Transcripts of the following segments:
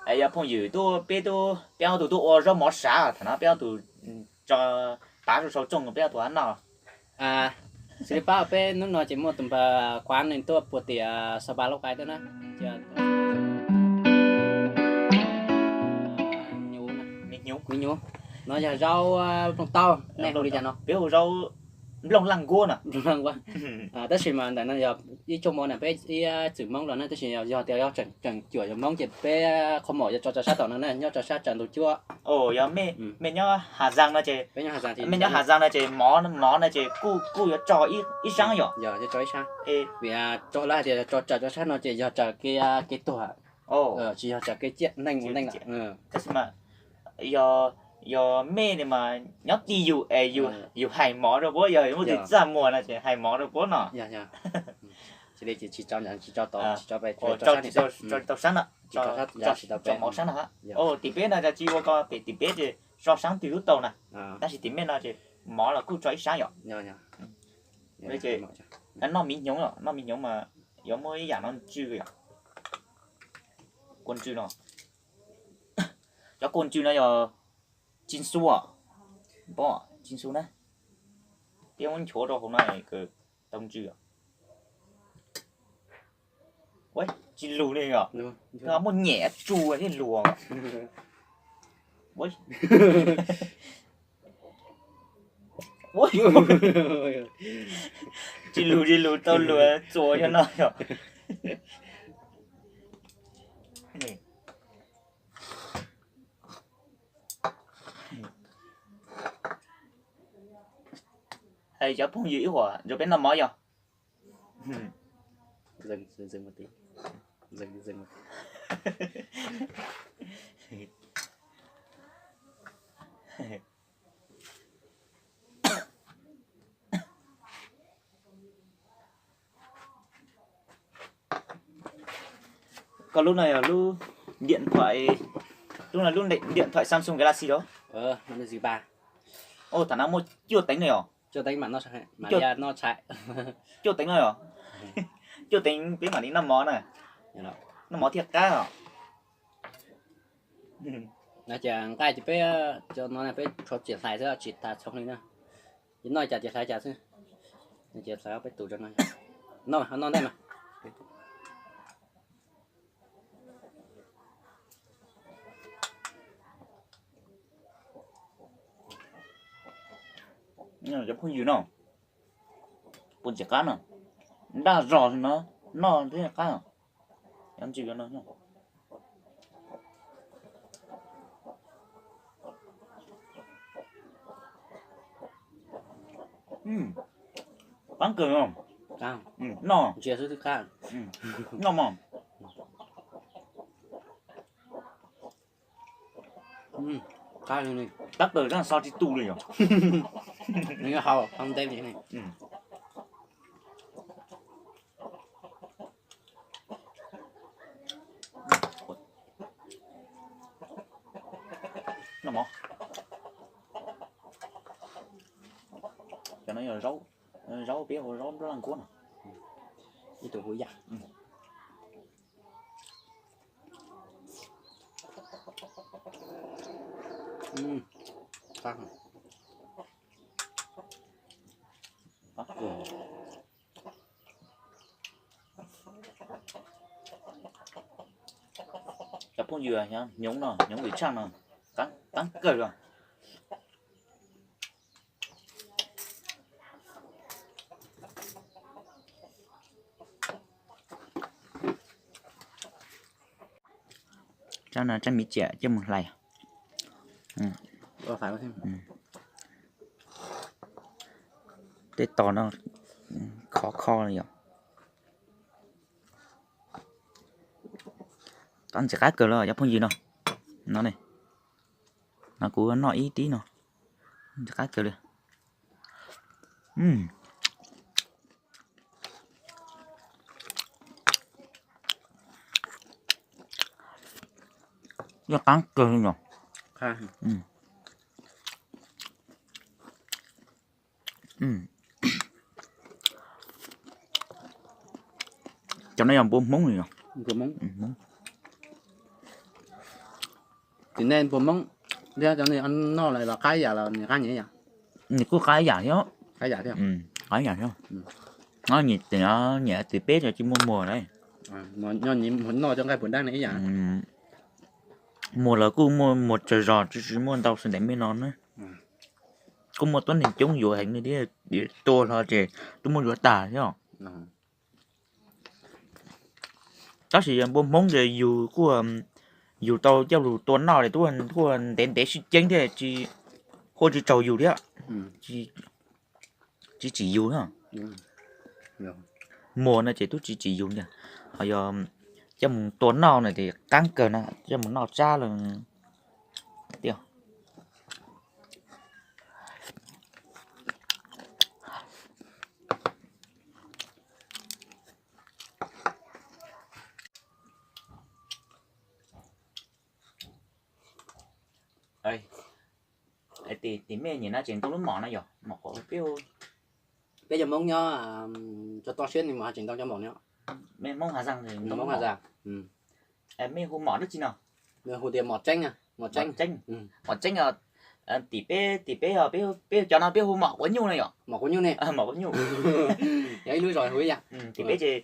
Yog phooj ywg tuaj, peb tuaj, peb ob tug tuaj ua zaub mov sav, thaum no peb ob tug tso tav rau saum tsooj peb ob tug noj. Xws li pab peb hnub no ces muaj tus npawg Kuav nws tuaj puag tim Xos Pas Lauj Kais tuaj na. Me nyuv no yog zaub nplooj taub, nej hu li cas no? Peb hu zaub nplooj laj nkuab no. Tab sis mas ntawm no yog ib tsooj mo na peb ib txwm Hmoob los na, tab sis yog tias yog tseem cuam yog Hmoob ces peb qhov mom yuav tso rau sab tom no na, nyob rau sab tsaus ntuj cuab. Yog mej nyob Hà Giang no ces, mej nyob Hà Giang no ces mov no ces kuj yuav tso ib sab yom? Yog, yuav tso ib sab. Vim tso lawv hais tias tso raws rau sab no ces yog raws kev tuag, tsis yog raws kev ciaj neeg mus neej lawm. Tab sis mas yog, yog mej ne mas nyob tij yus es yus hais mov rau puab, yog muaj tus txaj muag no ces hais mov rau puab no. Tsis li ces tsis tso, tsis tso tau, tsis tso tau sab no, tso mov sab no. Tim peb no tsis ua ko, tim peb ces tso sab twg kuj tau na, tab sis tim mej no ces mov los kuj tso ib sab yom? Noj miv hnyuv, noj miv hnyuv mas yuav muaj ib yam no ntsw yom? Kua ntsw no, cov kua ntsw no yog tsis xu, tsis xu na, peb muab nchuav rau hauv no tau ntsw. Tsis lug li yom? Muaj nyem tsu thiab luag. Tsis lug, tsis lug tau luag txuas yog no yom? Cov phooj ywg ib huam nrog peb noj mov yog. Koj lub no yog lub điện thoại, lub no lub điện thoại Samsung Galaxy los? Thaum no muaj cuaj teev no yog? Cuaj teev no yog? Cuaj teev peb mam li noj mov na. Noj mov thiaj qab os. Ces nqaij ces peb, no peb rhuav ciam hlais xwb tsis tas txhoov li na. Ces noj cas ces hlais cas xwb. Ces hlais peb tus rau no. Noj mas, noj ntej mas. Cov phooj ywg no, puas ntxim qab no, nraj zog no, noj thiaj qab. Qab kawg no. Noj, noj mog. Qab kawg, so tsis tu li yom. Noj mov. Cov no yog zaub, zaub peb hu zaub nplooj laj nkuab no. Ib tug hu yaj. Cov phooj ywg, hnyuv no, hnyuv vim tshaj no, qab kawg los. Tsab no tsab miv ciam coj mus hlais. Tej tos no khov kho li yom. Qab ntxim qab kawg los cov phooj ywg no. No ne, no kuv noj ib tib no, ntxim qab kawg li. Yog qab kawg li no. Cov no yog npua Hmoob li no. Tim nej puas Hmoob thiab cov noj lawm los qab yam los nws qab nyiam yam? Nws kuj qab yam thiab. Qab yam thiab. Qab yam thiab. Nyiam tim peb tsis muaj muag lawm. Noj cov nqaij puas dab ne ib yam. Muag los kuj muaj muag tsawg zog, tsis muaj ntau xwb ntawm mej no na. Kuj muaj tuab neeg coob yuav heev li thiab, tua hlo ces twb muab yuav tag thiab. Tab sis npua Hmoob ces yus kuj, yus tau coj lus tua noj li tub kuj ntev ntev sib ceeb thiab, huaj tsis tsaug yus thiab, tsis tsim yus na. Muag no ces tub tsis tsim yus tiag, ho yog coj mus tua noj no ces qab kawg na, coj mus noj tsab lawm tiag. Tim mej nyiam na tseem ntoo lub mom no yog mom qhuav peb, peb cov Hmoob nyob tso toj siab ni mas tseem ntoo cov mom no. Mej Hmoob Hav Zaaj, Hmoob Hav Zaaj. Mej hu mom dab tsi no? Hu tias mom tseeb, mom tseeb. Mom tseeb, tim peb, tim peb, peb cov no peb hu mom quav nyuj no yom. Mom quav nyuj ne. Mom quav nyuj. Yog ib lub zos hu ib yam. Tim peb ces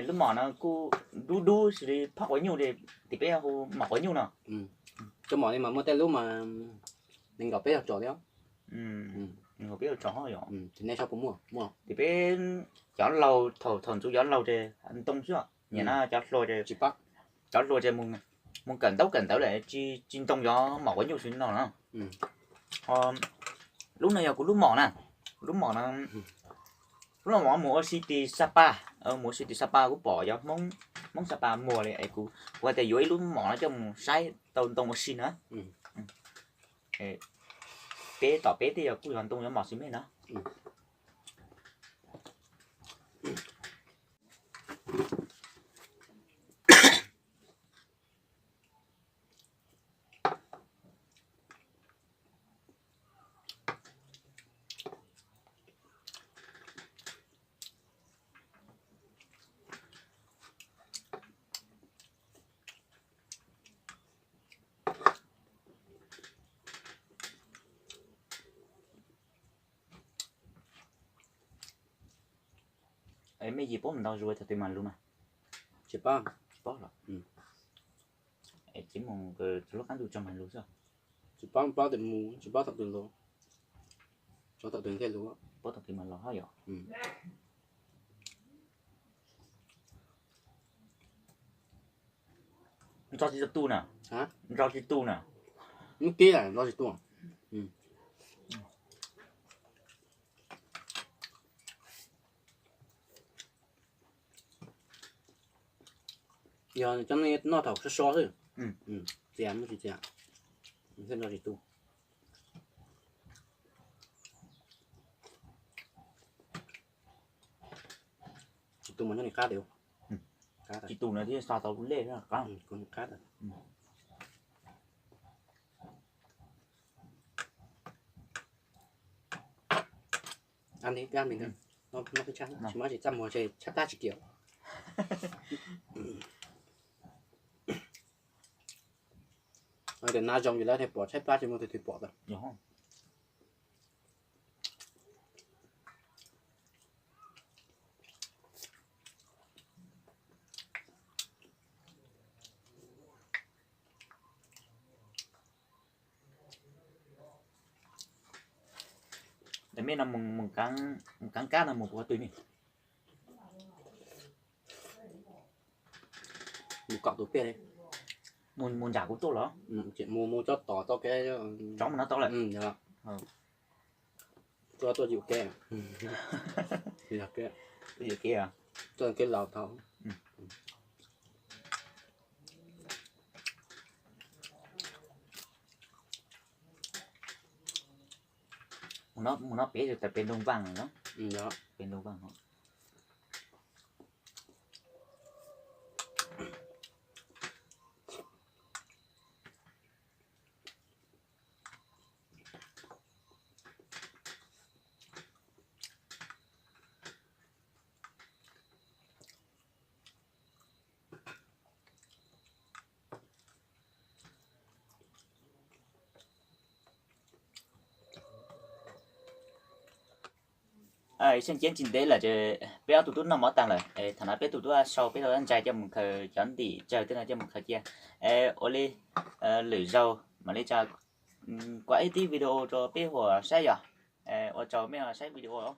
lub mom no kuj dub dub xws li phoj quav nyuj, tim peb hu mom quav nyuj no. Cov mom li mas muaj tej lub mas nees nkaum peb caug tsom thiab. Nees nkaum peb caug tsom yom. Tim nej sab puas muaj? Tim peb cov laus, thaum thaum ntxov cov laus ces ntoo xwb, nim no cov hluas ces, cov hluas ces mus kawm ntaub kawm ntawv lawm, tsis ntoo cov mom quav nyuj xwb no na. Lub no yog kuv lub mom na, lub mom no, lub no mom mus ua si tim Sapa, mus ua si tim Sapa kuv pom cov Hmoob Sapa muag li es kuv, kuv hais tias yuav ib lub mom no coj mus saib tau ntoo ua si na. Peb tom peb tej yog kuj yog ntoo cov mom xwb mej na. Mej yim puab mus ntaus zus thaum twg mas lug na? Tsis paub. Tsis paub los? Tsis mus lub qab ntuj tso mas lug xwb. Tsis paub, paub tias mus, tsis paub thaum twg lug. Tso thaum twg thiaj lug. Paub thaum twg mas los hab yom. Ntso tsis tu na. Ntso tsis tu na. Lub kib ntso tsis tu. Yog cov no noj thaum so so xwb. Txias muaj tsis txias, thiaj ntso tsis tu. Tsis tu mas nyob li qab tiag. Tsis tu no thiaj xa tau lub lej qab. Tsis muaj tsis txaj muag, tshaj plab tsis kiam. Tias nas zoo ces lawv thiaj pom, tshaib plab tsis muaj tus twg pom tau. Mej no mus kaav kab no mus puas qhov twg ne? Mus kom tus pej, mus ntsam kuv tuaj los? Mus, mus tsob tom tau kev, tsob mus no tau lawm. Tuaj, tuaj yus kev, yus kev, tuaj kev laus tau. Mus no pem, pem Ntoo Vaaj no, pem Ntoo Vaaj. Seej ceeb tsis ntev lawm ces peb ob tug tub noj mov tag lawm, thaum no peb tug tub sau peb tau ntxais coj mus khaws cov ntim tsawg tej no coj mus khaws cia. Ua li lwm zaug mam li tso kuv ib tib video rau peb huam saib yog. Ua tsaug mej saib video.